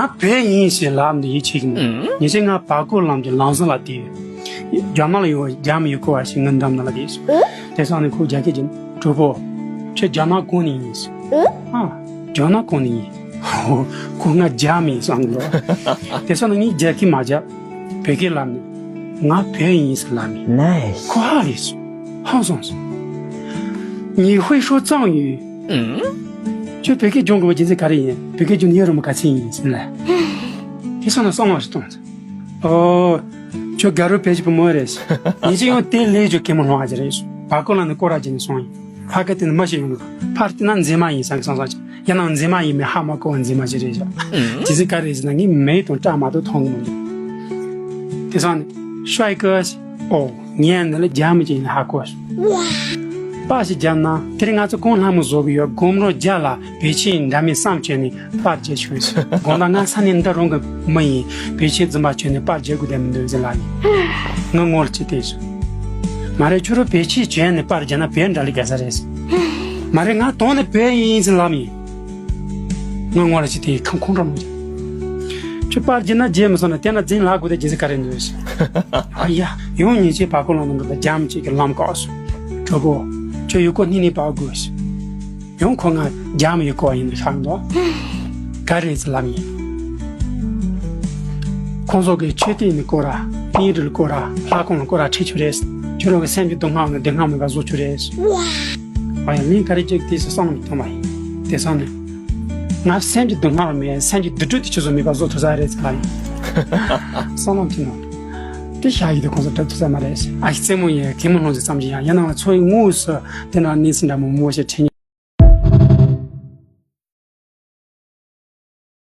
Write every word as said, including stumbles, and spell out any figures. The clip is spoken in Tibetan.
ང་བོད་ཡིན་ཞེས་ལབ་འདི་ཡིད་ཆེས་ཀྱི་མེད། ཉེ་ཆར་ང་བར་སྐོར་ལམ་གྱི་ལམ་སང་ལ་དེ། རྒྱ་ནག་ལ་ཡོད་རྒྱ་མི་ཡོད་གོ་བ་ཞིག་ངའི་འགྲམ་ན་ལ་དེ། དེ་སང་ནས་ཁོ་རྒྱ་སྐད་ཀྱིས་གྲོགས་པོ། ཁྱོད་རྒྱ་ནག་གང་ནས་ཡིན། ཨ། རྒྱ་ནག་གང་ནས་ཡིན། ཁོ་ང་རྒྱ་མི་ཡིན་བསམ་གི་འདུག་དེ་སང་ནས་ངས་རྒྱ་སྐད་མ་རྒྱབ། བོད་སྐད་ལབ་ནས། ང་བོད་ཡིན་ཟེར་ལབ་མི། Nice. ཁོ་ཧ་རེད་སོང་། ཧང་སོང་སོང་། 你会说藏语？ ཁྱོད་བོད་སྐད་སྦྱོང་དགོས་པའི་རྒྱུ་མཚན་ག་རེ་ཡིན། བོད་སྐད་སྦྱོང་ནས་ཡོད་རུང་ག་ཚད་ཡིན་ཟེར་ལ། དེ་སོང་ན་སོང་བ་ཞིག་གཏོང་ཟེར། ཨོ། ཁྱོད་དགའ་རོགས་བོད་ཀྱི་བུ་མོ་རེད། ཉིན་ཅིག་ཡང་དེ་ལས་ཁྱོད་གད་མོ་སློང་བ་ཅི་རེད། བར་སྐོར་ལ་ནི་སྐོར་ར་བྱས་ནས་སོང་ཡིན། ཕ་གི་དེ་ནི་མ་ཤེས་ཡོང་གི། ཕར་བལྟས་ན་མཛེས་མ་ཡིན་བསམ་གི་སང་སང་ཅི། ཡང་ན་མཛེས་མ་ཡིན་མིན་ཧ་མ་གོ་བ་མཛེས་མ་ཅི་རེད་བཞག་དེ་ཚོ་ག་རེ་ཟེར་ན་ངས་མེད་དང་སྐྲ་མ་གཏོགས་མཐོང་གི་མི་འདུག་དེ་སང་ནི་ཤོའི་ཀོས། ཨོ། ངས་འདི་ལ་རྒྱ་མི་ཅིག་ཡིན་ཧ་གོ་སོང་། པར་ཞིག་བརྒྱབ་ན་དེ་རིང་ང་ཚོ་གང་ལྷ་མོ་བཟོ་གི་ཡོད། སྒོམ་རོགས་རྒྱ་ལ་བེད་ཆེན་འདྲ་མིན་བསམ་བྱས་ནས་པར་རྒྱག་ཆོག་ཟེར། དགོང་དག་ང་ས་ནས་འདི་རང་གི་མི་ཡིན། བེད་ཆེན་རྫུན་པ་བྱས་ནས་པར་རྒྱག་དགོས་དོན་མི་འདུག་ཟེར་ལབ་ནས། ང་ངོ་ལ་ཅིག་བལྟས་སོང་། མ་རེད། ཁྱོད་རང་བེད་ཆེན་བྱས་ནས་པར་རྒྱག་ན་བོད་འདྲ་ལ་དགའ་ས་རེད་ཟེར། མ་རེད། ང་དོན་ནི་བོད་ཡིན་ཟེར་ལབ་ཡིན། ང་ངོ་ལ་ཅིག་བལྟས། ཁམས་ཁོང་ཁྲོ་མོ་ཅིག་ཁྱོད་པར་རྒྱག་ན་རྒྱག་མི་སོང་ན་དེ་ན་འཛིན་ལ་དགོས་དེ་རྒྱག་ས་ག་རེ་འདུག་ཟེར། ཨ་ཡ། ཡང་ཉིན་ཅིག་བར་སྐོར་ལམ་དུ་འགྲོ་ད་རྒྱ་མི་ཅིག་གིས་ལམ་བཀག་སོང་། གྲོགས་པོ། ཁྱོད་ཡུལ་སྐོར་སྣེ་ནས་པར་དགོས་ཟེར། ཡང་ཁོ་ང་རྒྱ་མི་ཡུལ་སྐོར་ཡིན་ནོ་ཤར་འདུག་ག་རེ་ཟེར་ལབ་ཡིན། ཁོང་ཚོ་གི་མཆོད་རྟེན་ནི་སྐོར་ར། རྟེན་རིས་སྐོར་ར། ལྷ་ཁང་སྐོར་ར་ཁྲིད་ཆོག་རེད། ཁྱོད་རང་གི་སེམས་ཀྱི་སྡུག་བསྔལ་ནི་སྡུག་བསྔལ་མེད་པ་བཟོ་ཆོག་རེད། ཨ་ཡ། ལན་ག་རེ་བརྒྱབ་དེ་སུ་བསམ་བློ་གཏོང་བ་ཡིན། དེ་སང་ནས། ང་སེམས་ཀྱི་སྡུག་བསྔལ་མེད། སེམས་ཀྱི་སྡུག་སྒྲིབ་དེ་ཁྱོད་ཚོ་མེད་པ་བཟོ་ཐུབ་ས་རེད་ཟེར་ལབ་ཡིན། བསམ་བློ་གཏོང་ནོ། དེ་ཤ་ཡི་དེ་ཁོང་ཚོ་འགྲུབ་ཐུབ་ས་མ་རེད། ཨ་ཞེ་རྩེད་མོ་ཡིན། གད་མོ་སློང་ཟེར་ཙམ་གྱིས་ཡང་ཡང་ན་ང་ཚོ་ཡི་དངོས་སུ་དེ་ན་གནས་ཚུལ་འདྲ་མོ་མང་པོ་ཞིག་འཕྲད།